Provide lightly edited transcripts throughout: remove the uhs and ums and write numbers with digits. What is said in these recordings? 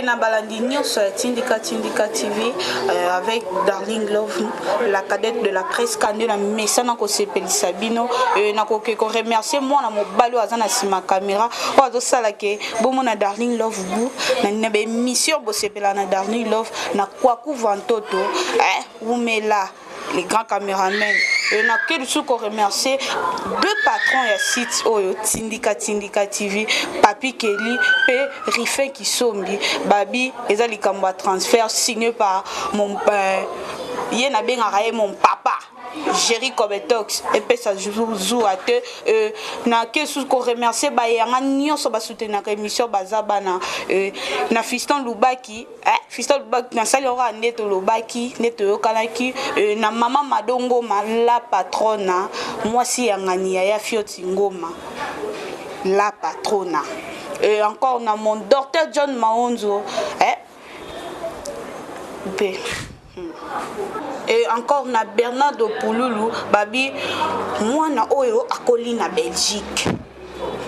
Mbote na balandi nyonso ya Tindika Tindika TV avec Darling Love, la cadette de la presse. Kande na mesana kosepelisa bino, nakoki koremercier mwana mobali oyo aza na nsima caméra, oyo azosala ke bomona Darling Love bu na baémission, bosepela na Darling Love na Kwaku Vantoto, wumela les grands caméramens. Nake lisusu koremercier deux patrons ya site oyo, Tindika Tindika TV, Papi Keli mpe Rifin Kisombi. Babi eza likambo ya transfert signé par mon ye nabengaka ye mon papa Jerry Cobetox, epesa zuwa te. Nake susu koremercier bayanga nyonso basoutenaka émission Baza Bana, na Fiston Lubaki, Fiston Lubaki, nasali yango kaka nde tolobaki, nde toyokanaki, na mama Mado Ngoma, la patrona, mwasi ya ngani ya Fioti Ngoma, la patrona, et encore na mon docteur John Maonzo, mpe et encore na Bernardo Pululu, babi mwana oyo akoli na Belgique,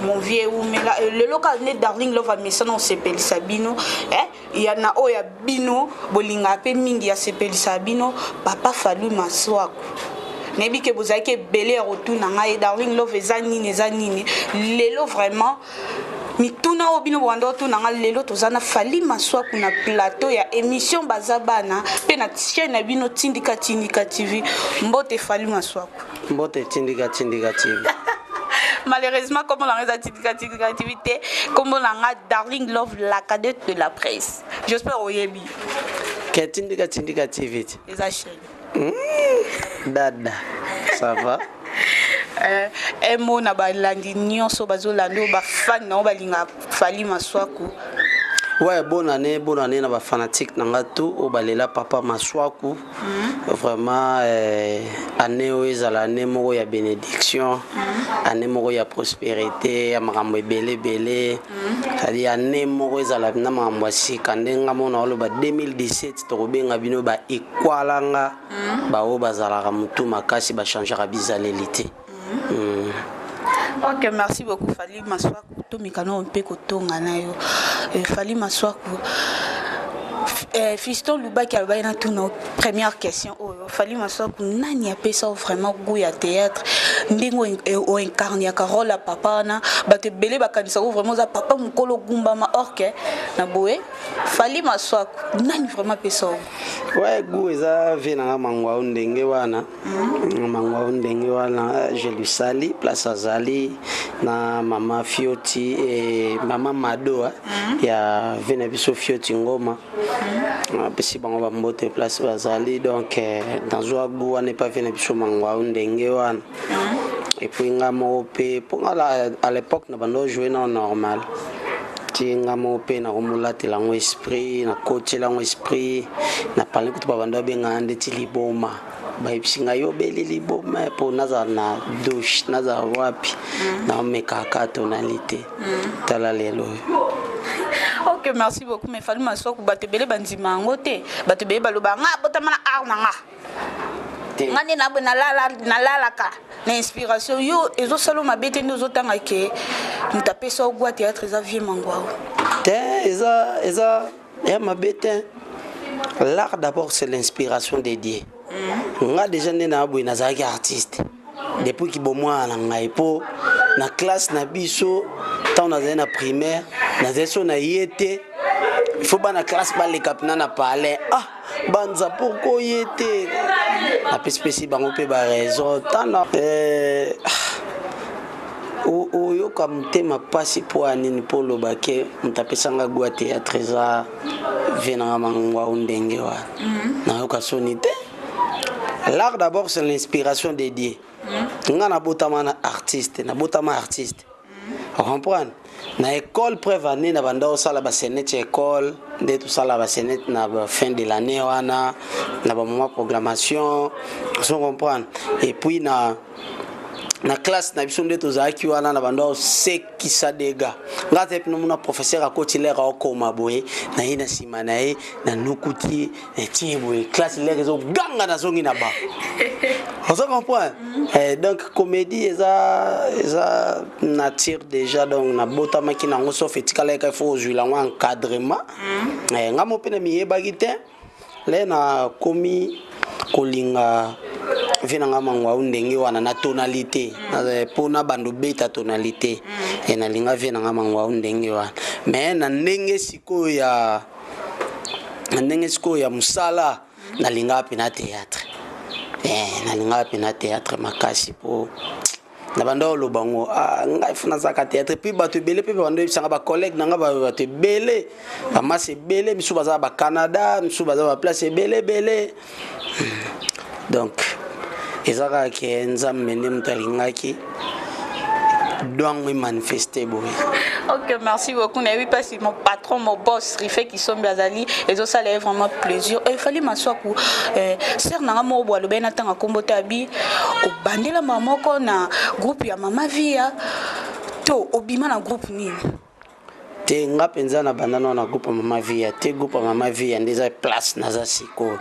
mon vieux, umela. Lelo kaka nde Darling Love amesana osepelisa bino, ya na oyo ya bino bolingaka mpe mingi, asepelisa bino, papa Falu Maswaku. Nayebi ke bozalaki ebele ya kotuna ngai: "Darling Love, eza nini, eza nini?" Lelo vraiment mituna oyo bino bokanda otuna nga, lelo toza na Fali Maswaku na plateau ya émission Baza Bana mpe na chaîne na bino Tindika Tindika TV. Mbote, Fali Maswaku. Mbote, Tindika Tindika TV. Malheureusement, kombo na nga eza Tindika Tindika TV te. Kombo na nga Darling Love, la cadette de la presse. J'espère oyebi. Ke Tindika Tindika TV ti? Eza chaîne. Dada, ça va? Emo na balandi nyonso bazolanda oyo, bafani na oyo balingaka Fali Maswaku. Ouais, bonne année, bonne année na bafanatique na nga tout oyo balela papa Maswaku. Vraiment, année oyo ezala année moko ya bénédiction, année moko ya prospérité, ya makambo ebele ebele, c'est-à-dire année moko ezala na makambo ya sika. Ndenge nga mona oloba, 2017 tokobenga bino baekwalanga, baoyo bazalaka motu makasi, bachangeaka bizaleli te. Ok, merci beaucoup, Fali Maswaku. Tomikano mpe kotonga na yo. Fali Maswaku, Fiston Lubaki alobaki na tuna première question oyo: Fali Maswaku, nani apesa yo vraiment goût ya théâtre, ndenge oincarniaka rôle ya papa wana? Bato ebele bakanisaka vraiment oza papa mokolo gumbama, or que na boye. Fali Maswaku, nani vraiment apesa yo? Ouais, goût eza vie na nga, mangwa o ndenge wana, mangwa o ndenge wana, je lui sali place azali na mama Fioti e mama Mado, ya vie na biso Fioti Ngoma, apesi bango bambote place bazali. Donc nazwa goût wana epa vie na biso mangwa o ndenge wana. Et puis nga moko mpe, mpo nga à l'époque na bando jouer na normal ti, nga moko mpe nakomolatela yango esprit, nakotiela yango esprit. Na parle kutu, babando babengaka ndeti liboma, bayebisi ngai: "Yo obeli liboma." Mpo nazala na douche, nazala wapi, naomekaka tonalité. Tala lelo oyo. Ok, merci beaucoup. Mais Fali Maswaku, bato ebele bandima yango te. Bato ebele baloba: "Nga botama na art na nga, nga nde naboye nalalaka na inspiration." Yo ezosala mabe te nde ozotanga ke moto apesa ogwa théâtre eza vie mangwao? Te, eza ya mabe te. L'art d'abord, c'est l'inspiration de Dieu. Nga déjà nde na boye nazalaki artiste depuis kibomwana na ngai, mpo na classe na biso, ntango nazali na primaire, nazali so na ye te, il faut bana classe baleka mpena na palais: "Ah, banza, pourquoi ye te?" Napesipesi bango mpe baraison. Tana oyoka motema mpasi mpo ya nini? Mpo oloba ke moto apesanga goût ya théâtre eza vie nanga mangwau ndenge wana, nayoka soni te. L'art d'abord, c'est l'inspiration de Dieu. Nga nabotama na artiste, nabotama artiste, comprendre. Na école, preuve année na banda osala bascénette ya école, nde tosala bascénette na fin de l'année wana, na bamoment programmation, so comprendre. Et puis na Na classe na biso nde tozalaki wana na bando osekisa dega. Nga te pino mona professeur akoti lere akoma boye, na ye na nsima na ye nanukuti ye, natie boye, classe lere ezoganga, nazongi na ba ozo comprendre. Eh, donc comédie eza nature déjà, donc nabotamaki nango, sauf etikalaki il faut ozwila yango encadrement. Eh, nga mo mpe na miyebaki te le nakomi kolinga vie na nga mangwa ndenge wana na tonalité mpona bando beta tonalité e nalinga vie na nga mangwa ndenge wana. Mais na ndenge sikoyo ya na ndenge sikoyo ya mosala, nalingaka mpe na théâtre. Eh, nalingaka mpe na théâtre makasi, mpo na banda oloba ngo, ah, ngai fo nazalaka théâtre. Puis bato ebele mpe bando oyebisanga, bacollègue na nga, bato ebele, bamasi ebele, misusu baza bacanada, misusu baza baplace ebele ebele. Donc eza kaka ke Nzambe nde moto alingaki dongo emanifeste boye. Ok, merci beaucoup. Nayebi mpasi mon patron, mon boss Rife Kisombi azali, ezosala ye vraiment plaisir. Efali Maswaku, sœur nanga moko boye alobai na ntanga nkombo te, abi obandela mama moko na groupe ya Mama Via to obima na groupe nini? Te, nga mpenza na banda nao na groupe ya Mama Via te. Groupe ya Mama Via nde eza place naza sikoyo.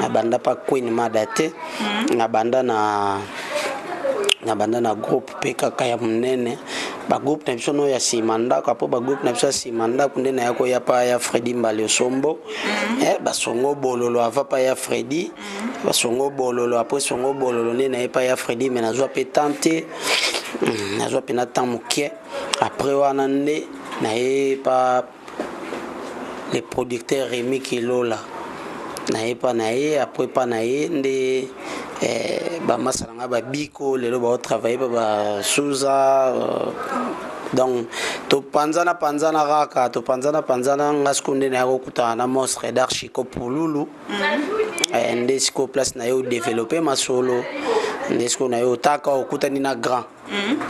Nabanda pa Queen Mada te. Nabanda na groupe mpe kaka ya monene, bagroupe na biso no ya nsima ndako. Apo bagroupe na biso ya nsima ndako nde naya koya pa ya Fredi Mbali Osombo. Eh, basongo bololo ava pa ya Fredi, basongo bololo apres songo bololo nde naye pa ya Fredi. Me nazwa mpe temps te. Nazwa mpe na temps moke. Après wana nde naye pa le producteur Rémi Kilola, naye pa na ye. Après pa na ye nde bamasa na ngai babiko lelo baotravaille pa basuza. Donc topanzana panzana kaka, topanzana panzana. Nga sikoyo nde naya kokutana na monstre d'Archico Pululu. Nde sikoyo place na ye odéveloppe masolo, nde sikoyo na ye otaka okutani na grand.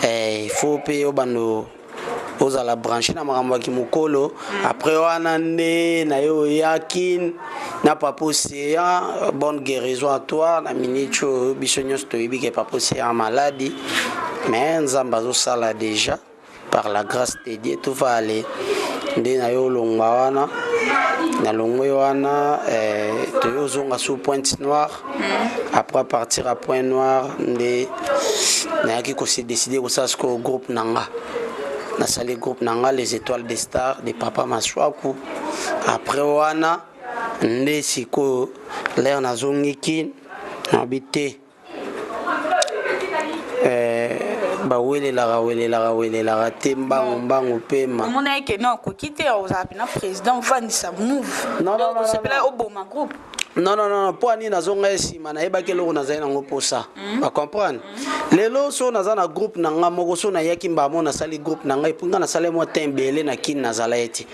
Il faut mpe obando ozala branché na makambo ya kimokolo. Après wana nde na ye oyaki na Papa Océan. Bonne guérison à toi. Na minute oyo biso nyonso toyebi ke Papa Océan maladi, mais Nzambe azosala déjà, par la grâce de Dieu tout va aller. Nde na yo olongwa wana, nalongwe wana, toye ozonga sous Pointe Noire. Après partir à Pointe Noire nde nayaki kose décider kosala sikoyo groupe na nga. Nasali groupe na nga, Les Étoiles des Stars de Papa Maswaku. Après wana nde sikoyo lere nazongi Kin, nabi te, bawelelaka welelaka welelaka te, mbangu mbangu pema. Omona eke non, okoki te, ozala mpena président, ovandisa move. Non, non, non, osepela non. Oboma groupe. Non, non, non, mpo ani nazonga ye nsima, nayebaki eloko nazali nango mposa bacomprendre. Lelo so naza na groupe na nga moko, so nayaki mbamo nasali groupe na ngai, mpo nga nasali mwa temps ebele na Kini, nazala ye te.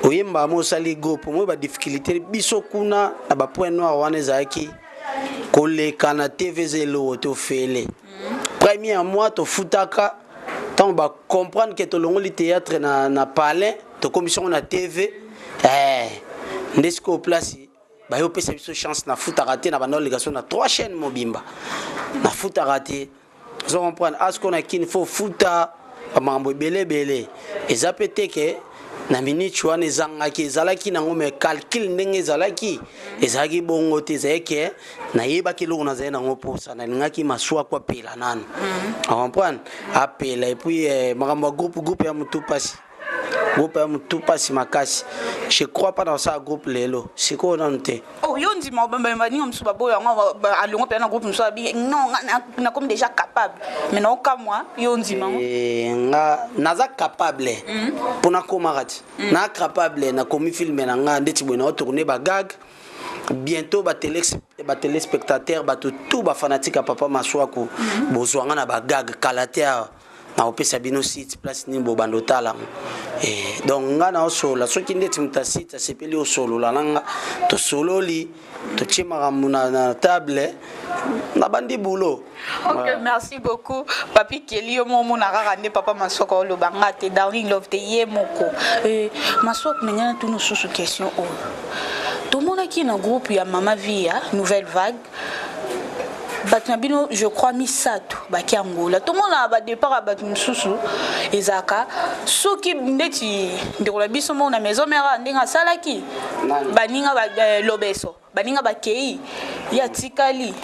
Oyembaka mo osali groupe moi, badifficulté biso kuna na bapoint noir wana ezalaki koleka na TV eza eloko te, ofele. Premier mois tofutaka, ntango bacomprendre ke tolongoli théâtre na palin, tokomisi yango na TV. Nde sikoyo place bayopesa biso chance, nafutaka te na banda oleka so na trois chaîne mobimba, nafutaka te. Ozo comprendre? A sikoyo na Kini fo futa bamakambo ebele ebele. Eza mpe te ke na minute wana ezangaki, ezalaki nango, mais calcul ndenge ezalaki, ezalaki bongo te. Ezalaki ke nayebaki eloko nazali nango mposa, nalingaki Maswaku apela nano, acomprendre, apela. Et puis makambo ya groupe, groupe ya motu mpasi, groupe ya motu mpasi makasi. Je crois pas na kosala groupe lelo sikoyo, nanu te. Oh, yo ndima baninga mosusu baboyo yango, alongo mpena na groupe mosusu, abi non, nakomi déjà capable, mais naokamwa yo ndima yango. Eh, nga naza capable mpo nakomaka ti na capable, nakomi film na nga ndeti boye, naotourne bagag bientôt. Batéléspectateur, bato tout bafanatique ya Papa Maswaku, bozwa nga na bagag kala te awa. Nakopesa bino site place nini bobanda otala yango. Eh, donc nga naosolola, soki ndeti moto asite asepeli osolola na nga, tosololi, totie makambo na table, nabandi boulot. Ok, merci beaucoup Papi Keli. Yo mo omona kaka nde Papa Maswako oloba nga te, Darling Love te, ye moko. Maswako, ndenge natuni mosusu question oyo, tomonaki na groupe ya Mama Via, Nouvelle Vague. Bato na bino, je crois misato baki Angola. Tomona ba départ ya bato mosusu ezalaka soki ndeti ndeko na biso moko na maison mère ndenge asalaki baninga ba, lobeso baninga bakei, ye atikali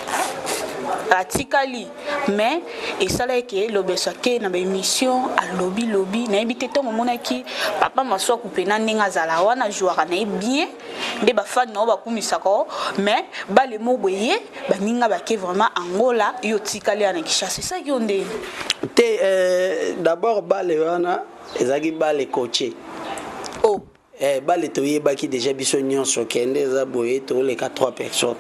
atikali. Mais esalaki ke lobeso akei na baémission, alobi lobi, nayebi te ntongo omonaki papa Maswaku mpena ndenge azala wana, jouaka na ye bien nde bafani na yo bakumisaka o. Mais balemo boye ye baninga bake vraiment Angola, yo otikali ya na Kinshasa, esalaki yo ndenge? Te, d'abord bale wana ezalaki bale coaché. Oh. Bale toyebaki déjà biso nyonso kende eza boye, toleka 3 personnes,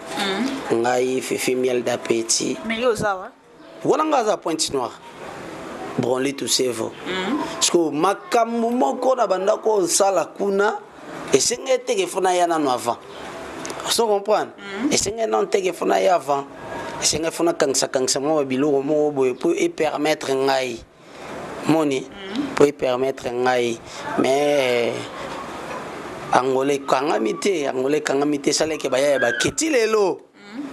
ngai, Fifi Miel d'Apeti. Mais yo oza wa? Wana nga aza Pointe Noire, Bronly Tusevo, parce que makambo moko na banda kosala kuna esengeli teke fo naya nano avant. Ozo comprendre? Esengeli nano teke fo naya avant, esengeli fo nakangisa kangisa mwa babiloko moko boye mpo epermettre ngai moni, mpo epermettre ngai. Mais Angola ekangami te, Angola ekangami te. Esalaki baya ya baketi lelo,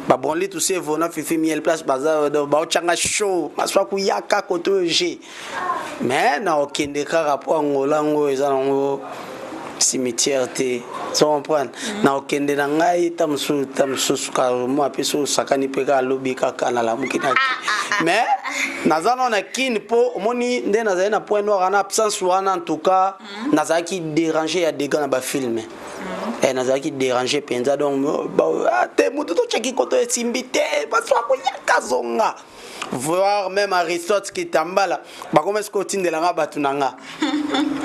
babronli Tusevo na Fifi Miel, place baza baotyanga show, Maswaku yaka kote oyo g. Mais na okende kaka mpo Angola yango eza nango cimetière te, so comprendre. Na okende na ngai ta mosusu, ta mosusu ka mwa mpe so osakani mpe kaka alobi kaka nalamuki na. Mais naza nano na Kine mpo omoni nde nazali na Point Noir wana, absence wana en tout cas nazalaki déranger ya dégâts na bafilme. Nazalaki déranger mpenza. Donc te motu totyaki koto esimbi te, Maswaku yaka zonga, voire même Aristote Kitambala bakoma soki otindelanga bato na nga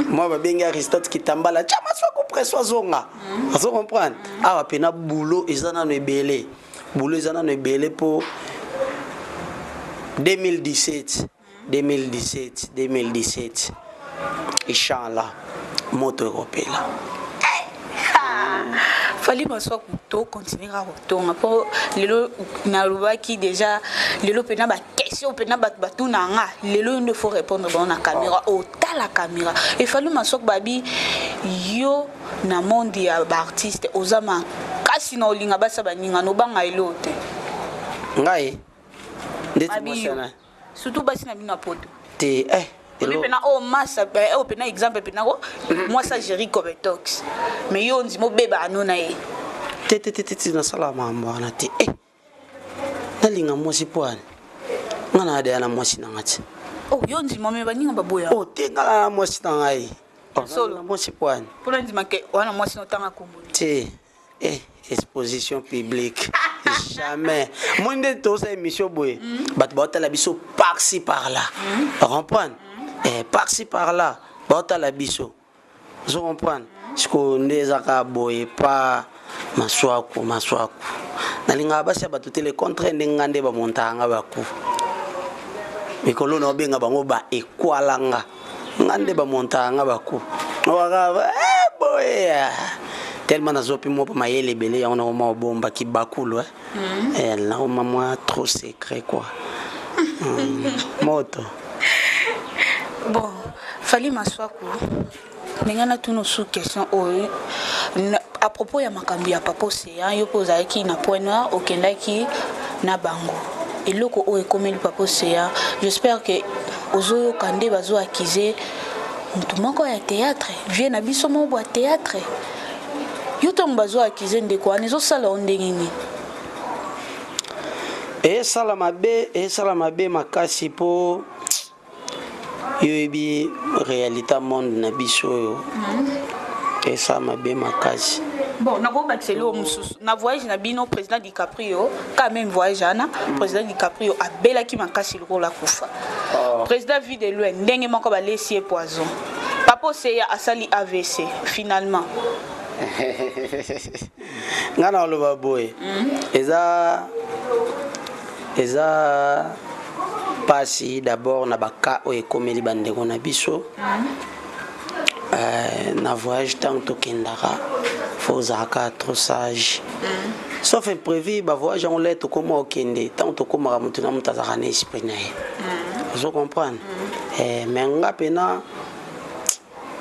mwa babengi Aristote Kitambala, tia Maswaku preso azonga. Azo comprendre, awa mpena boulot eza nano ebele, boulot eza nano ebele mpo 2017, 2017, 2017, inchallah moto ekopela. Fally Maswaku, tocontinue kaka kotonga mpo lelo nalobaki déjà, lelo mpena baquestion mpena bato batuna nga lelo, yo nde faut répondre bango na caméra, otala caméra. Efali Maswaku, babi yo na monde ya baartiste oza makasi na olinga basa baninga, nobanga elo te. Ngai ndeti Babi mwasi yo. wana. Surtout basi na bino ya poto. Te, obi mpena oyo masa, oyo mpena exemple mpena ko mwasi agéri cobetox, mais yo ondima obeba ano na ye. Te, te, te, te, te, nasala makambo wana te. Nalinga mwasi mpo ani nga na adeya na mwasi na nga ti. Oh, yo ndima, me baninga baboya. Oh te, nga na mwasi na ngai. Oh, Solo. na mwasi mpo ani? Mpona ndima ke wana mwasi notanga kombo. Te, exposition publique jamais. Moi nde tosala émission boye, bato baotala biso par-ci par-là, comprendre, par-ci par-là baotala biso, ozo comprendre? Sikoyo nde eza kaka boye pa Maswaku. Maswaku nalingaka basi ya bato te, le contraire nde nga nde bamontaka nga baku mikolo na obenga bango ba ekwalanga, nga nde bamontaka nga baku waka boye tellement nazwa mpe mwa mayele ebele yango nakoma obombaki bakulu, nakoma mwa trop secret quoi, moto. Bon, Fally Maswaku, ndenge natuna su question oyo à propos ya makambo ya Papa Océan, yo mpe ozalaki na Point Noir, okendaki na bango. Eloko oyo ekomeli Papa Océan, j'espère que ozoyoka nde bazoaccuser motu moko ya théâtre, vie na biso moko bwa théâtre. Yo ntango bazoaccuser ndeko wana, ezosala yo ndenge nini? Esala mabe, esala mabe makasi mpo yo oyebi réalité ya monde na biso oyo, esala mabe makasi. Bon, nakobakisa eloko mosusu. Na voyage na bino, président DiCaprio, quand même voyage wana, président DiCaprio abelaki makasi lokola kufa. Président Vie de Loin ndenge moko, balesi ye poison. Papa Oseya asali AVC finalement. Nga na oloba boye, eza mpasi d'abord na baka oyo ekomeli bandeko na biso. Na voyage ntango tokendaka, fo ozalaka trop sage, sauf imprévu. Bavoyage yango le tokóma okende, ntango tokómaka, motu na moto azalaka na esprit na ye, ozo comprendre. Mais nga mpena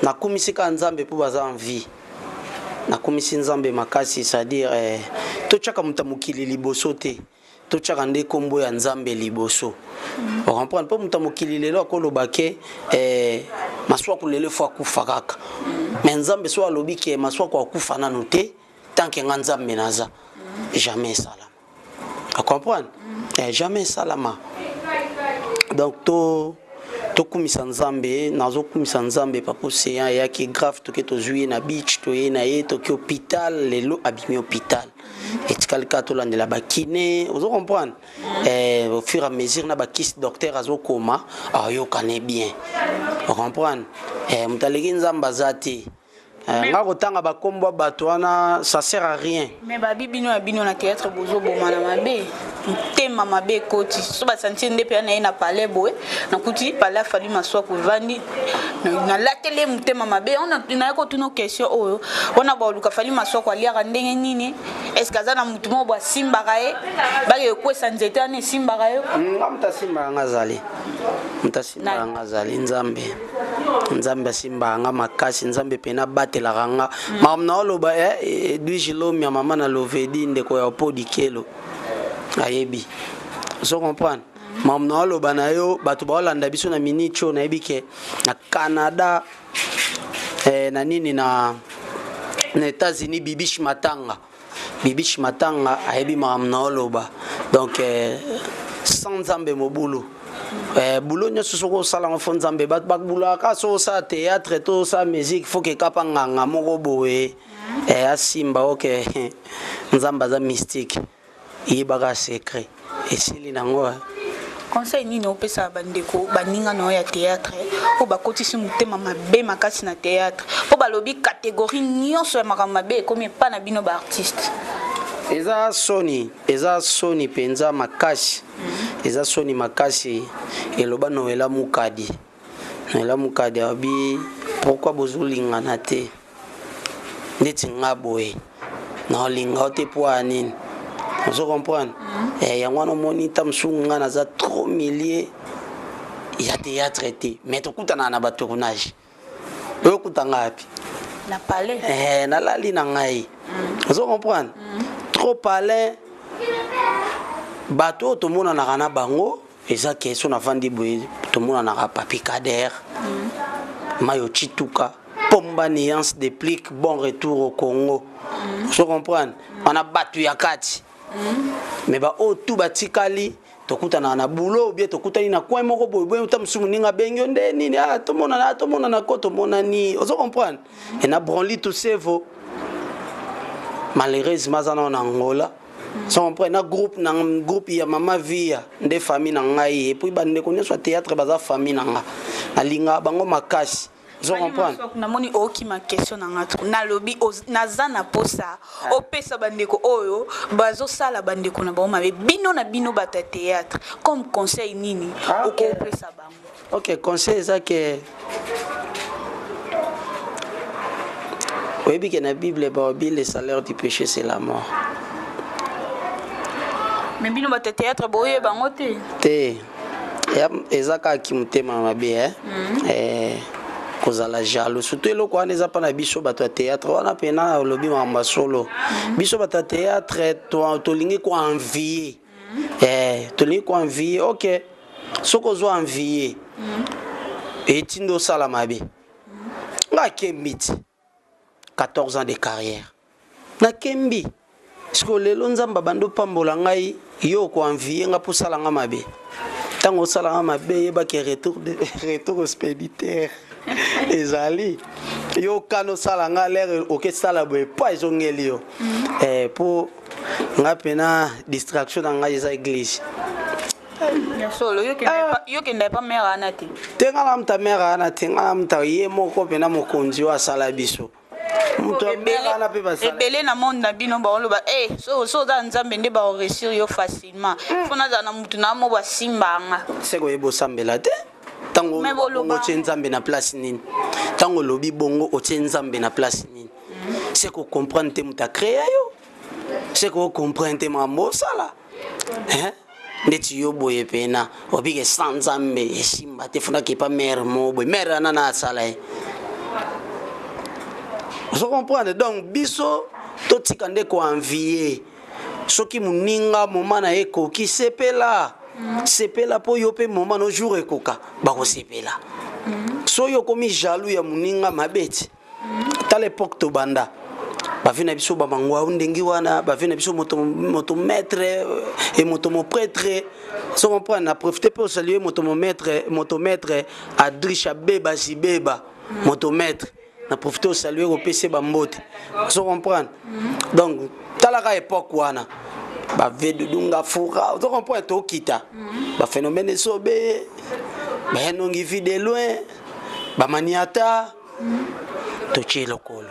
nakumisi kaka Nzambe mpo baza en vie. Nakumisi Nzambe makasi, c'est-à-dire totiaka moto ya mokili liboso te. Totiaka nde nkombo ya Nzambe liboso, ocomprendre? Mpo moto ya mokili lelo akoloba ke Maswaku lelo efo akufa kaka, mais Nzambe so alobi ke Maswaku akufa nanu te, tant que nga Nzambe naza, jamais esalama, ocomprendre? Jamais esalama. Donc to tokumisa Nzambe, nazokumisa Nzambe. Papa Océan eyaki grave, toke tozwi ye na beach, toye na ye, toki hôpital, lelo abimi hôpital. Etikali kaka tolandela bakine, ozo comprendre? Au fur et à mesure na bakisi docteur azokoma, ayokane bien, ocomprendre? Moto aleki Nzambe aza te. Nga kotanga bakombo ya bato wana, ça sert à rien. Mais babi bino ya bino na théâtre bozoboma na mabe, motema mabe ekoti. So basantir nde mpe na ye na palais boye, nakuti palais afali Maswaku evandi, nalateli ye motema mabe. Naye kotuna question oyo wana, baoluka Fali Maswaku aliaka ndenge nini? Est ce que aza na motu moko bo asimbaka ye, bake ekwesa nzete wana esimbaka yo? Nga moto asimbaka nga azali, moto asimbaka nga azali Nzambe. Nzambe asimbaka nga makasi, Nzambe pena abatelaka nga. Makambo na oloba, Edwige Lomia, mama na Lovedi, ndeko ya Opodikelo ayebi, ozo comprendre? Makambo na oloba na yo, bato baolanda biso na minute oyo, nayebi ke na Canada, na nini, na États-Unis, Bibish Matanga, Bibish Matanga ayebi makambo na oloba. Donc sans Nzambe mobulu. Bulo nyonso soki osala yango, fo Nzambe. Bato babulaka soki osala théâtre to osala musique, fo ke kapa nganga moko boye asimba. Oke Nzambe aza mystique, yebaka secret esili nango. Conseil nini opesaka bandeko, baninga na yo ya théâtre oyo bakotisi motema mabe makasi na théâtre, mpo balobi catégorie nyonso ya makambo mabe ekomi epa na bino baartiste? Eza soni, eza soni mpenza makasi, eza soni makasi. Eloba Noela Mukadi, Noela Mukadi alobi: "Pourquoi bozolingana te ndeti nga boye? Naolinga yo te mpo ya nini?" Ozo comprendre? Yango wana omoni ta mosusu nga naza trop milieu ya théâtre te, mais tokutanaka na batournage. Oyo okutanga wapi? Na palais. Nalali na ngai, ozo comprendre? Trop palais, bato oyo tomonanaka na bango eza ke so navandi boye, tomonanaka Papi Kader, Mayo Chituka, Pomba Nuance Déplique, bon retour au Congo, ozo comprendre? Wana bato ya kati. Mais baoyo tu batikali, tokutanaka na boulot ou bien tokutani na coin moko boye boye, ta mosusu moninga abengi yo nde nini, ah, tomonana, ah, tomonana ko tomonani, ozo comprendre? E na Bronli Tusevo, malheureusement aza nao na Angola, so comprendre? Na groupe ya Mama Via nde famille na ngai, et puis bandeko nyonso ya théâtre baza famille na nga, nalingaka bango makasi, ozo comprendre? Namoni okima question na nga. Nalobi naza na posa opesa bandeko oyo bazosala bandeko na bango mabe, bino na bino bato ya théâtre, comme conseil nini okopesa bango? Ok, conseil eza ke oyebi ke na Bible balobi: "Le salaire du péché, c'est la mort." Mais bino bato ya théâtre boyeba yango te. Te, eza kaka motema mabe, eh? Kozala jaloux surtout, eloko wana eza mpa na biso bato ya théâtre. Wana mpena olobi makambo ya solo. Biso bato ya théâtre tolingi koenvie, tolingi koenvie. Ok, soki ozwa envie, etindi osala mabe. Nga akembi ti 14 ans de carrière, nakembi. Sikoyo lelo Nzambe abandi opambola ngai, yo okoenvie nga mpo osala nga mabe. Ntango osala nga mabe, yebaki retour expéditeur ezali. Yo kana osala nga lere okesala boye, pa ezongeli yo. Mpo nga mpena distraction na ngai eza église. Solo yokenda epa mare wana te? Te, nga na muta mare wana te. Nga na muta ye moko mpena mokonzi oyo asala biso, moto ya mare wana mpe basala. Ebele na monde na bino baoloba so oza Nzambe nde baoréussir yo facilement, fo nazala na mutu na mo basimbanga. Se koyeba osambela te. Ntango bongo otie Nzambe na place nini? Ntango olobi bongo, otie Nzambe na place nini? Se kocomprendre te moto acréa yo, se kocomprendre te makambo osala ndeti yo boye pena obike sans Nzambe esimba te. Fundaki epa mare mo boye, mare wana na asala ye, ozo comprendre? Donc biso totika nde koenvie. Soki moninga moma na ye ekoki, sepela. Sepela mpo yo mpe moma no jour ekoka, bakosepela. Soki okomi jaloux ya moninga, mabe ti. Tala époque tobanda, bavi na biso bamangwau ndenge wana, bavi na biso moto, moto maître e moto moprêtre. So comprendre, na profite mpe osaluer moto momaître, moto maître Adricha Beba Zibeba, moto maître. Na profite osaluer, kopesa bambote. So comprendre, donc talaka époque wana, bave Dudunga Fura, ozo comprendre, tokita baphénomène esobe, bayanongi vie de loin, bamaniata, totie lokolo,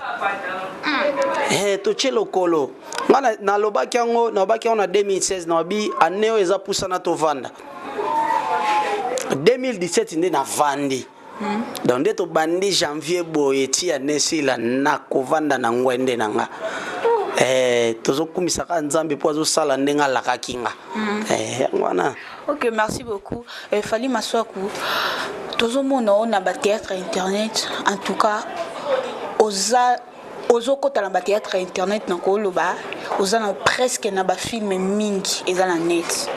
totie lokolo. Nga nalobaki yango, nalobaki yango na 2016, nalobi ane oyo eza pusana, tovanda 2017 nde navandi. Donc nde tobandi janvier boye ti ane esila, nakovanda na ngwende na nga. Tozokumisaka Nzambe mpo azosala ndenge alakaki nga. Yango wana. Ok, merci beaucoup. Fally Maswaku, tozomona o na bathéâtre internet. En tout cas oza ozokɔta na bathéâtre internet, na koloba oza na presque na bafilm mingi eza na net,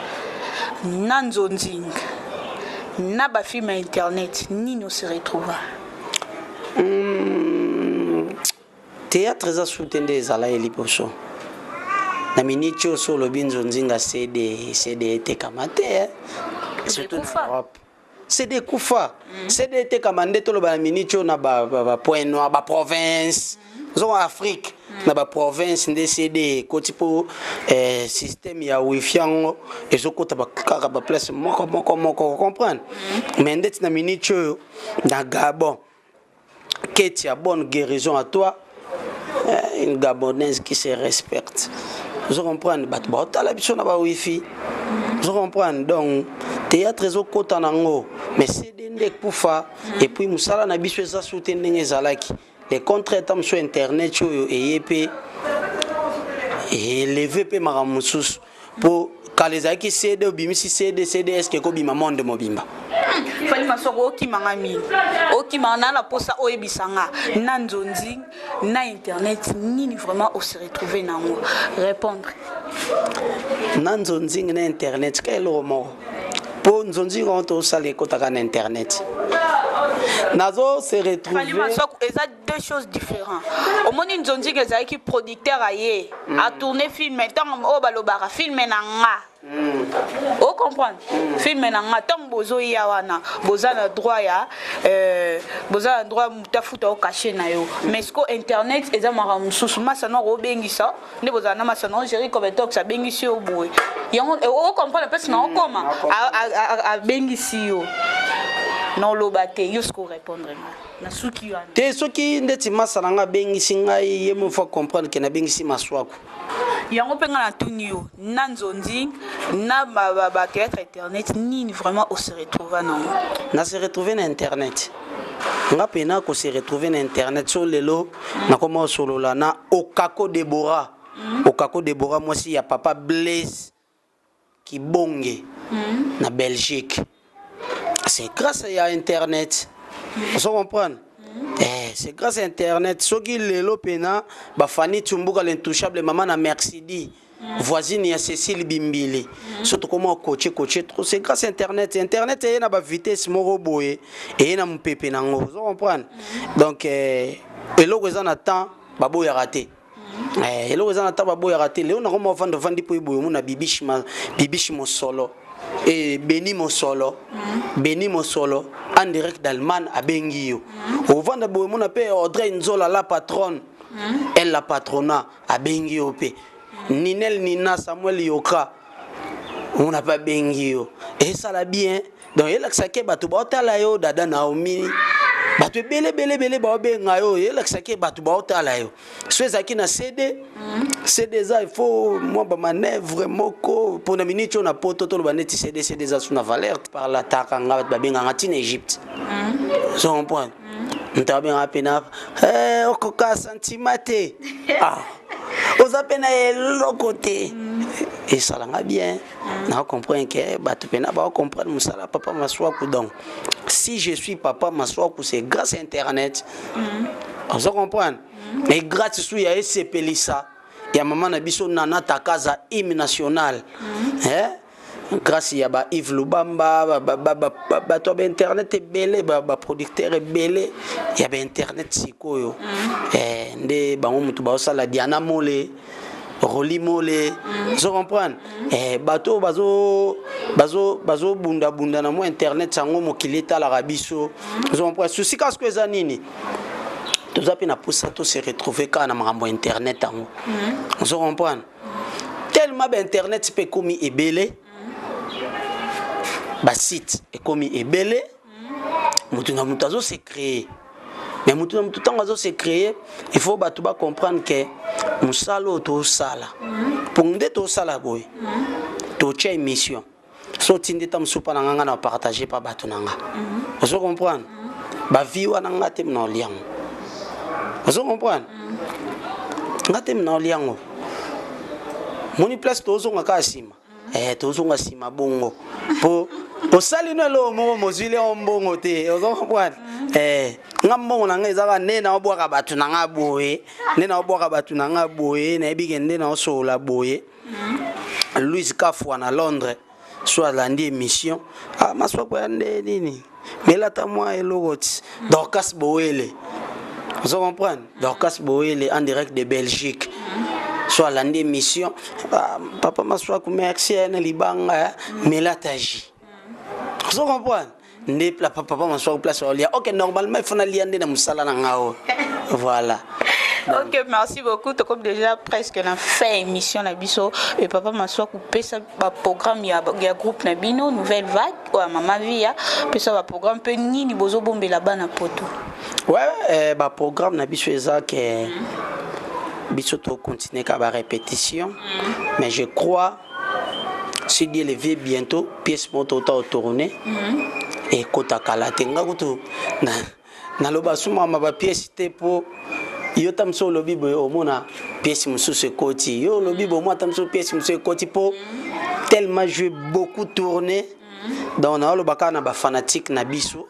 na nzonzing, na bafilm ya internet. Nini ose retrouva? Théâtre eza su te nde ezala ye liboso. Na miniti oyo, so olobi nzonzinga, CD, CD etekama te, eh? Surtout na Europe CD ekufa. CD etekama nde toloba na miniti oyo na bapoint noir, baprovince, ozonga Afrique, na baprovince nde CD ekoti, mpo système ya wifi yango ezokota kaka baplace moko moko moko, comprendre. Mais ndeti na miniti oyo na Gabon, Ketia, bonne guérison à toi, une Gabonaise qui se respecte. Vous comprenez, bato baotala biso na ba wifi. Vous comprenez, donc théâtre ezokota nango, mais CD nde ekufa. Et puis mosala na biso eza su te ndenge ezalaki. Le contraire, ta mosusu internet oyo eye mpe eleve mpe makambo mosusu, mpo kala ezalaki CD, obimisi CD, CD eske ekobima monde mobimba? Fally Maswaku, okimanga mingi, okimanga na posa oyebisa nga na nzonzi na internet nini vraiment ose retrouve nango. Répondre. Na nzonzingi na internet ka eloko moko, mpo nzonzingi yango tosala ekotaka na internet, nazo se Fally retrouve. Maswaku, eza deux choses différentes. Omoni, nzonzingi ezalaki producteur aye atourne film. Ntango oyo balobaka film na nga, ocomprendre, film na nga, ntango bozoya wana, boza na droit ya boza na droit moto afuta ocashe na yo. Mais siko internet eza makambo mosusu. Masano akobengisa nde bozala na masano, Géri Cobetox abengisi yo boye, yango ocomprendre mpesi na okoma abengisi yo na oloba te. Yo siko répondre nga na suki wana. Te, soki ndeti masa na nga abengisi ngai, ye mo faut comprendre ke nabengisi Maswaku. Yango mpe nga natuni yo, na nzonzi na bathéâtre internet, nini vraiment ose retrouva nango? Na se retrouve na internet, nga mpena kose retrouve na internet. So lelo nakoma osolola na Okako Debora, Okako Debora, mwasi ya papa Blaise Kibonge na Belgique, c'est grâce ya internet. Ozo comprendre, c'est grâce à internet. Soki lelo mpena bafani Tumbuka, l'intouchable, mama na Mercidi, voisine ya Cécile Bimbili, so tokoma okoche koche trop, c'est grâce à internet. Internet eye na bavitesse moko boye, eye na mopepe nango, ozo comprendre. Donc eloko eza na temps baboyaka te. Eloko eza na temps baboyaka te. Lelo nakoma ovanda, ovandi mpo eboye, omona Bibishi, Bibishi Mosolo e Beni Mosolo, Beni Mosolo en direct d'Allemagne abengi yo. Ovanda boye, omona mpe Audrey Nzola, la patronne, elle la patrona, abengi yo mpe. Ninel Nina, Samuel Yoka, omona mpe abengi yo. Esala bien. Donc elakisaki bato baotala yo, dada Naomi, bato ebele ebele ebele baobenga yo, elakisaki bato baotala yo. So ezalaki na CD, CD eza, il faut mwa bamanœuvre moko mpona miniti oyo na Poto. Toloba neti CD, CD eza su na valeur. Par la taka nga, bato babenganga ntina Égypte, so comprendre, moto abengaka mpena okoka sentiment te, ah, oza mpe na eloko te. Esalanga bien na comprendre ke bato mpena baocomprendre mosala papa Maswaku. Donc si je suis papa Maswaku, c'est grâce à internet, ozo comprendre, et grâce su ya esepelisa. Ya mama na biso Nana Takaza, hymne national. Eh? Grâce ya ba Yves Lubamba, bato ya bainternet ebele, baproducteur ebele ya bainternet sikoyo. Eh, nde bango motu baosala Diana Mole, Roli Mole, ozo comprendre? Eh, bato oyo bazo bazo bazobundabunda na mwa internet yango, mokili etalaka biso, ozo comprendre? Souci kaka sikoyo eza nini? Toza mpe na posa to se retrouver kaka na makambo ya internet yango, ozo comprendre? Tellement bainternet mpe ekomi ebele, basite ekomi ebele, motu na motu azo se créer. Mais motu na motu ntango azo se créer, il faut bato bacomprendre ke mosala oyo tosala, mpo nde tosala boye, totia émission so otindi ta mosusu mpa na nga, nga na partage mpa bato na nga, ozo comprendre? Bavi wana nga te na oliango, ozo comprendre? Nga te na oliango. Moni place tozonga kaka nsima, eh, tozonga nsima bongo mpo osali no eloko moko mozwili yango mbongo te, ozo comprendre? Eh, nga mbongo na nga ezaka nde naobwaka bato na nga boye, nde naobwaka bato na nga boye, nayebi ke nde naosolola boye. Louise Kafwa na Londres, so alandi émission, ah, Maswako ya nde nini, melata mwa eloko ti Dorcas Bowele, ozo comprendre? Dorcas Bowele en direct de Belgique, so alandi émission, ah, papa Maswaku, merci na libanga, melata ji, ozo comprendre? Nde papa Maswaku place olia, ok, normalement il faut nalia nde na mosala na nga oyo, voilà. Ok, merci beaucoup. Tokomi déjà presque na fin émission na biso. Et papa Maswaku, pesa ba programme ya groupe na bino Nouvelle Vague oyo ya mama Via, pesa ba programme mpe nini bozobombela bana Poto. Ouais, eh, ba programme na biso eza ke biso tocontinue kaka ba répétition, mais je crois, si Dieu le veut, bientôt pièce moko tota otourne ekota kala te. Nga kutu naloba sumama bapièce te, mpo yo ta mosusu olobi boye, omona pièce mosusu ekoti, yo olobi boye, omona ta mosusu pièce mosusu ekoti, mpo tellement joué, beaucoup tourné. Donc naoloba kaka na bafanatique na biso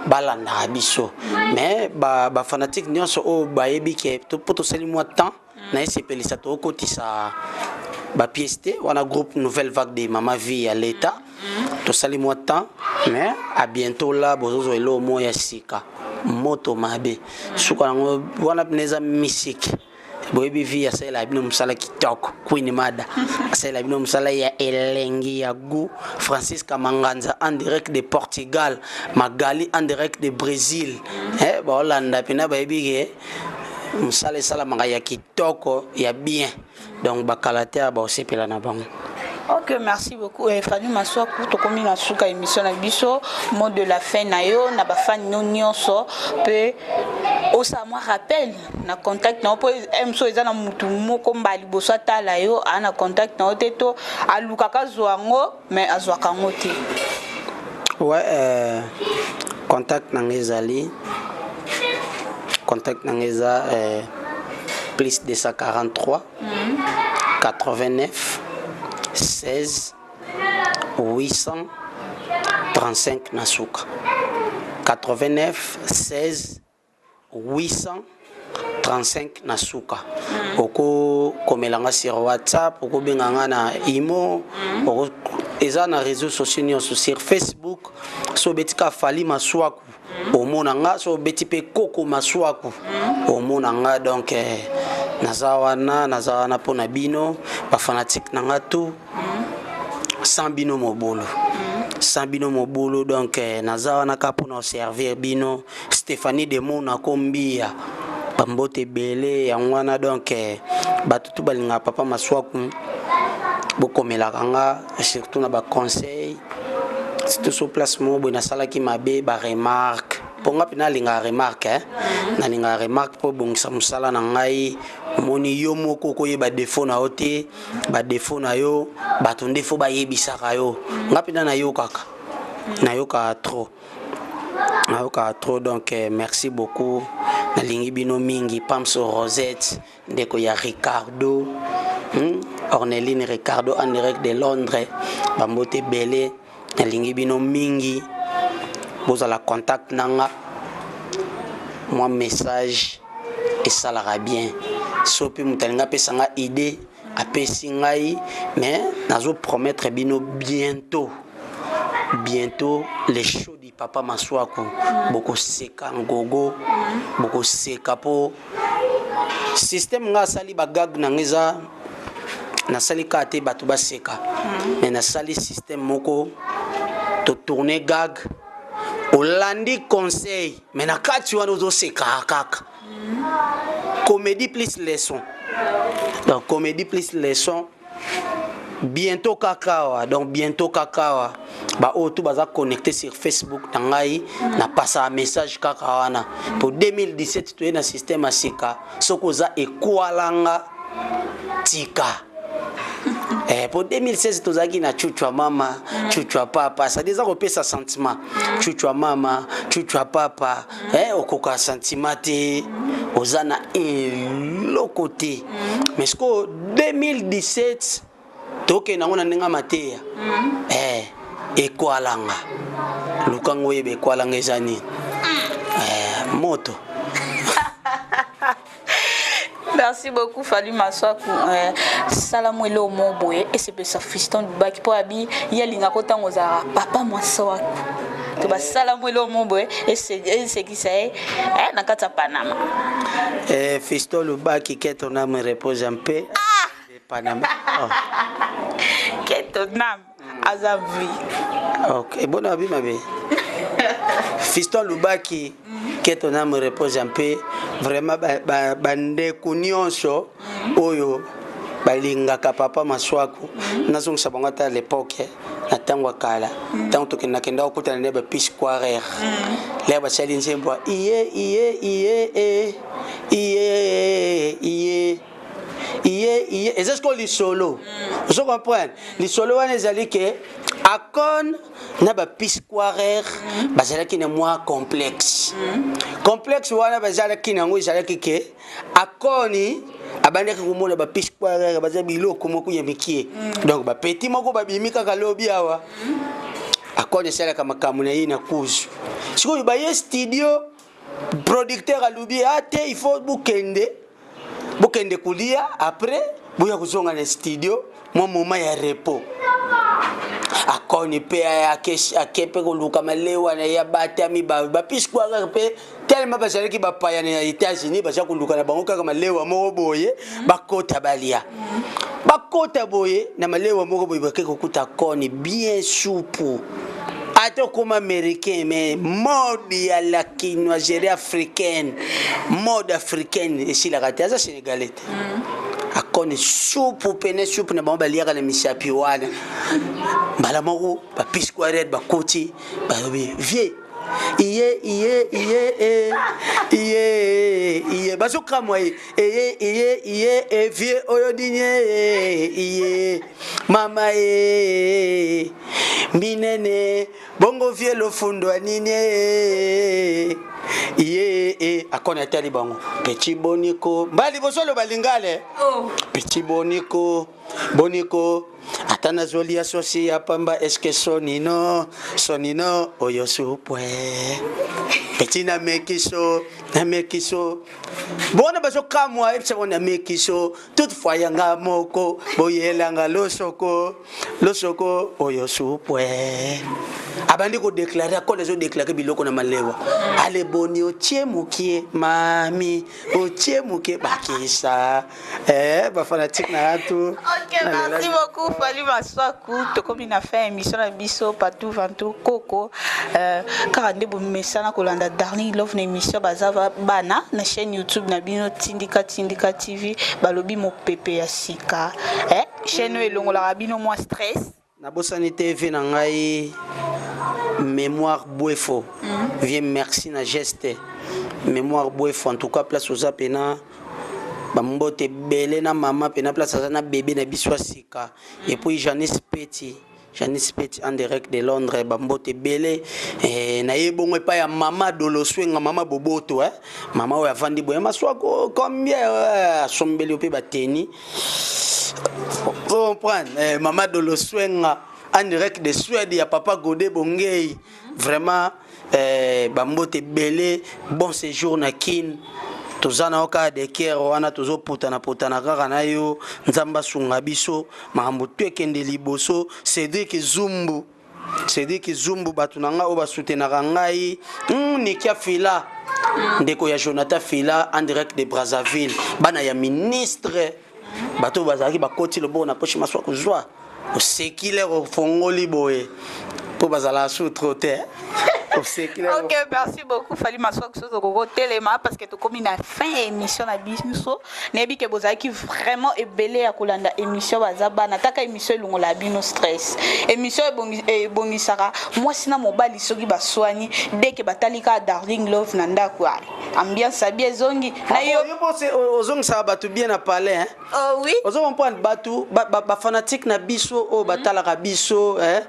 balandaka biso, mais bafanatique nyonso oyo bayebi ke mpo tosali mwa temps na esepelisa, tokotisa bapièce te wana, groupe Nouvelle Vague de Mama Vie ya l'État, tosali mwa temps, mais à bientôt là bozozwa eloko moko ya sika, moto mabe suka yango wana mpena eza misiki. Boyebi vie asalela bino mosala kitoko, Queen Mada asalela bino mosala ya elengi ya goût, Francis Kamanganza en direct de Portugal, Magali en direct de Brésil, eh, baolanda mpena, bayebi ke mosala esalamaka ya kitoko, ya bien. Donc bakala te, baosepela na bango. Ok, merci beaucoup. Eh, Fanny Maswaku, tokomi na suka émission na biso. Mot de la fin na yo, na bafani no nyonso, pe osala mwa rappel na contact na yo, mpo mso eza na mutu moko mbala liboso atala yo, aa na contact na yo te, to alukaka azwa yango mais azwaka yango te. Ouais, contact na ngai ezali, contact na ngai eza plus 243 89 16 835 na suka, 89 16 835 na suka. Okokomela nga sur WhatsApp, okobenga nga na imo, eza na réseaux sociaux nyonso, sur Facebook so obeti ka Fali Maswaku, omona nga, so obeti mpe Koko Maswaku, omona nga. Donc eh, naza wana, naza wana mpona bino bafanatique na nga tout. Sans bino mobulu, sans bino mobulu. Donc eh, naza wana kaka mpona koservir bino. Stéphanie Demona Kombia, bambote ebele yango wana. Donc eh, bato tu balingaka papa Maswaku, bokomelaka nga surtout na baconseil, surtout so place moko boye nasalaki mabe, baremarque, mpo nga mpe nalingaka remarque, eh? Nalingaka remarque mpo ebongisa mosala na ngai. Omoni, yo moko okoyeba défaut na yo te, badéfaut na yo bato nde fo bayebisaka yo. Nga mpenza nayokaka, nayokaka trop, nayokaka trop. Donc eh, merci beaucoup, nalingi bino mingi. Pams Rosette, ndeko ya Ricardo, Orneline Ricardo en direct de Londres, bambote ebele, nalingi bino mingi. Bozala contact na nga, mwa message esalaka bien. So mpe moto alingi apesa nga idée, apesi ngai, mais nazo promettre bino bientôt, bientôt les show du papa Maswaku. Bokoseka ngogo, bokoseka mpo système nga asali bagag na nga eza nasali kaka te bato baseka, mais nasali système moko totourne gag, olandi conseil, mais na kati wana ozoseka kaka. Comédie plus leçon, donc comédie plus leçon. Bientôt kaka awa, donc bientôt kaka awa, baoyo tu baza connecté sur Facebook na ngai, napasaka message kaka wana. Po 2017 toye na système ya sika. Soki oza ekwalanga, tika. Po 2016 tozalaki na chuchwa mama, chuchwa papa, c'est-à-dire eza kopesa sentiment, chuchwa mama, chuchwa papa. Okoka sentiment te, oza na eloko te. Mais sikoyo 2017 tokende yango na ndenge ya mateya. Ekwalanga, lukango oyeba ekwalanga eza nini. Moto. Merci beaucoup, Fally Maswaku. Salamu elo mo boye esepelisa Fiston Lubaki mpo abi ye alingaka ntango ozalaka papa Maswaku. To basalamu elo mo boye esekisa ye na kati ya Panama. Fiston Lubaki, que ton âme repose en paix. De Panama. Oh. Que ton âme aza vie. Ok, bona abi mabe. Fiston Lubaki, que ton âme repose en paix. Vraiment bandeko nyonso oyo balingaka papa Maswaku, nazongisa bango ata à l'époque, na ntango ya kala, ntango tokendakenda kokutana nde bapisquarer lere basali nzembo ya iye iye iye e iye iye iye iye. Eza sikoyo lisolo, ozo comprendre? Lisolo wana ezali ke Akon na bapisquarer bazalaki na mwa complexe. Complexe wana bazalaki nango ezalaki ke Akoni abandaki komona bapisquarer baza biloko moko ya mikie, donc bapeti moko babimi kaka lobi awa. Akoni esalaka makambo na ye na kuzu. Sikoyo baye studio, producteur alobi a te, il faut bokende, bokende kolia, après boya kozonga na studio, mwa moment ya repos. Akoni mpe ake mpe koluka malewa na ye, abatami. Bapisquarer mpe telema bazalaki bapaya na États-Unis, baza koluka na bango kaka malewa moko boye, bakota balia. Bakota boye na malewa moko boye, bake kokuta Akoni bien supu. Ata okoma américain, mais mode ya la kinoiserie africaine, mode africaine esilaka te. Aza sénégalais te. Akoni supu pene supu na bango baliaka na misapi wana. Mbala moko bapisquarer bakoti, balobi: "Vie iye iye iye e iye iye." Bazokamwa ye: "Eye iye iye e vie oyo dinye iye mama e minene bongo vie lofundo anini iye e." Akoni atali bango: "Petit, boniko." Mbala liboso aloba lingale. Oh. "Petit, boniko, boniko, ata nazolia sosi ya pamba, eske sonino sonino oyo supwe? Petit, nameki so, nameki so." Bona bazokamwa, ebisa bango: "Nameki so, toutefois yanga moko boyelanga losoko losoko oyo supwe." Abandi kodéclarer, akola azodéclarer biloko na malewa: "Ale boni, otie mokie mami, otie mokie." Bakisa bafanatiques na yatu. Ok, merci beaucoup, Fally Maswaku. Tokomi na fin émission na biso Patou Vantou Koko. Kaka nde bomesana kolanda Darling Love na émission baza bana na chaîne YouTube na bino Tindika Tindika TV, balobi mopepe ya sika. Chaîne oyo elongolaka bino mwa stress. Nabosani TV na ngai Mémoire Bwefo. Vie, merci na geste Mémoire Bwefo. En tout cas, place oza pena, bambote ebele na mama pena place aza na bebe na biso ya sika. Et puis Janice Peti, Janice Peti en direct de Londres, bambote ebele. Na ye bongo epai ya mama Doloswenga, mama Boboto, eh? Mama oyo avandi boye Maswako combien, asombeli yo mpe bateni, comprendre? Mama Doloswenga en direct de Suède, ya papa Godé Bongei, vraiment, bambote ebele. Bon séjour na Kin. Toza na yo kaka de cœur wana, tozoputana putana kaka na yo. Nzambe asunga biso, makambo tu ekende liboso. Cédric Zumbu, Cédric Zumbu, bato na ngai oyo basoutenaka ngai, Nikia Fila, ndeko ya Jonathan Fila en direct de Brazzaville, bana ya ministre, bato oyo bazalaki bakoti loboko na poche, maswa kozwa osekile ofongoli boye mpo bazalaka su trop te. Osekile. Ok, merci beaucoup, Fally Maswaku. Soki tokokotelema parce que tokomi na fin ya émission na biso. Nayebi ke bozalaki vraiment ebele ya kolanda émission. Baza bana taka émission elongola bino stress. Émission ebongisaka mwasi na mobali. Soki baswani, dès que batali kaka Darling Love na ndako, ambiance abi ezongi na yo. Yo mpo ozongisaka bato bien na palais, hein? Oh, oui. Ozo comprendre, bato bafanatique na biso oyo batalaka biso, eh?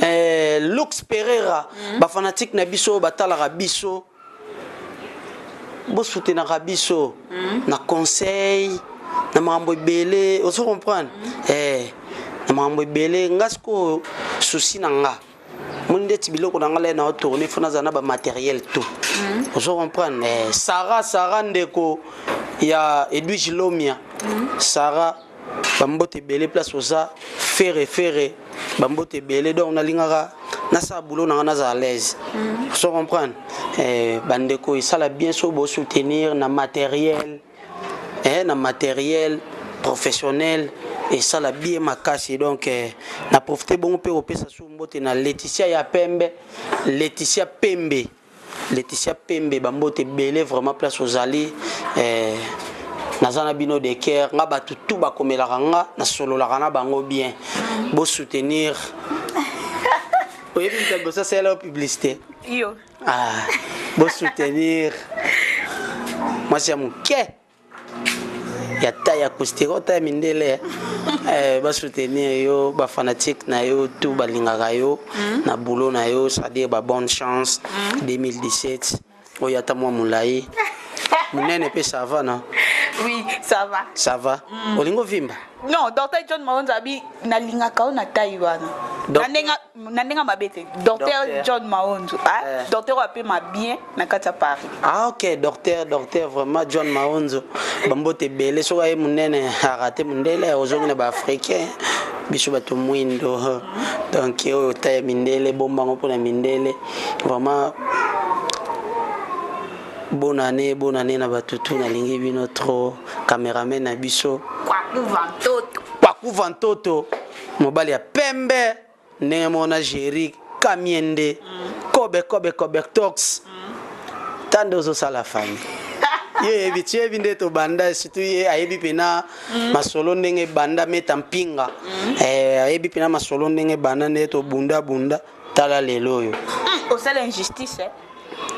Eh, Lux Pereira, bafanatique na biso oyo batalaka biso, bosoutenaka biso na conseil, na makambo ebele. Ozo comprendre, eh, na makambo ebele. Nga sikoyo souci na nga, moni ndeti biloko na nga lai na otourne, fo nazala na bamatériel tout. Ozo comprendre, eh, Sara, Sara, ndeko ya Edwige Lomia, Sara, bambote ebele place oza. Fere, fere, bambote ebele. Donc nalingaka nasala boulot na nga, nazala à l'aise. Ozo comprendre, eh, bandeko, esala bien so bosoutenir na matériel, eh, na matériel professionnel, esala bien makasi. Donc eh, na profite bongo mpe kopesa su mbote na Laetitia ya Pembe, Laetitia Pembe, Laetitia Pembe, bambote ebele vraiment place ozali. Eh, naza na bino de cœur. Nga bato tu bakomelaka nga, nasololaka na bango bien. Bosoutenir, oyebi moto ya liboso asalela yo publicité. Yo. Ah, bosoutenir mwasi ya moke ya ta ya acoustique, ta ya mindele, eh, basoutenir yo, bafanatique na yo tout balingaka yo na boulot na yo, c'est-à-dire ba bonne chance 2017 oyo ata mwa molai monene mpe. Ça va na? Oui, ça va. Ça va. Olingi ovimba? Non, docteur John Maonzo abi nalingaka oyo na tai wana. Na ndenge mabe te, docteur John Maonzo, ah, eh. Docteur oyo apema bien na kati ya Paris. Ah ok, docteur, docteur vraiment John Maonzo, bambote ebele. Soki aye monene arate mondele, ozongi na baafricain, biso bato mwindo. Donc oyo ta ya mindele, bombango mpona mindele. Vraiment bonne année, bonne année na bato tu. Nalingi bino trop. Cameraman na biso Kwakuva Ntoto, mobali ya pembe ndenge moko na Géri Kamiende, kobe kobe kobe tox ta nde ozosala famille. Ye oyebi ti, oyebi nde tobanda, surtout ye ayebi mpena masolo ndenge ebanda, meta mpinga, eh, ayebi mpena masolo ndenge ebanda, nde tobundabunda. Tala lelo oyo. Osala injustice, eh?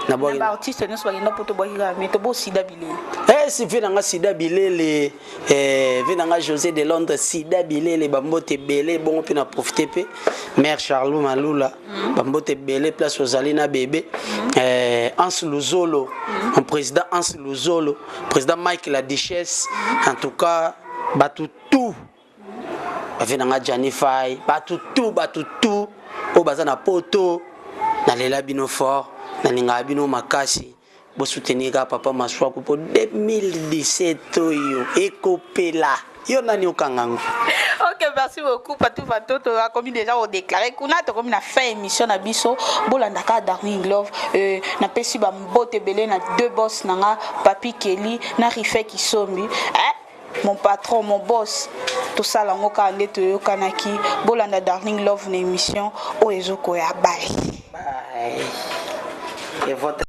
Nabwaki baartiste nyonso bakenda mpo tobwaki kaka me tobosida bilele. Eh, si vie nanga sida bilele, eh, vie nanga José de Londres, sida bilele, bambote ebele bongo mpe na profite mpe mare Charlot Malula, bambote ebele place ozali na bébé, eh, Hans Luzolo, mon président Hans Luzolo, président Mike la Duchesse. En tout cas bato tout, bavie nanga Jani Fai, bato tout, bato tout oyo baza na poto, nalela bino fort, nalingaka bino makasi. Bosoutenir kaka papa Maswaku mpo 2017 oyo ekopela. Yo nani okangango? Ok, merci beaucoup, Patou Vantoto. Akomi déjà odéclaré kuna. Tokomi na fin émission na biso. Bolandaka Darling Love, napesi bambote ebele na deux boss na nga, Papi Kelly na Rife Kisombi, eh? Mon patron, mon boss, tosala yango kaka nde toyokanaki. Bolanda Darling Love na émission oyo ezokoya. Bye. Bye. Et votre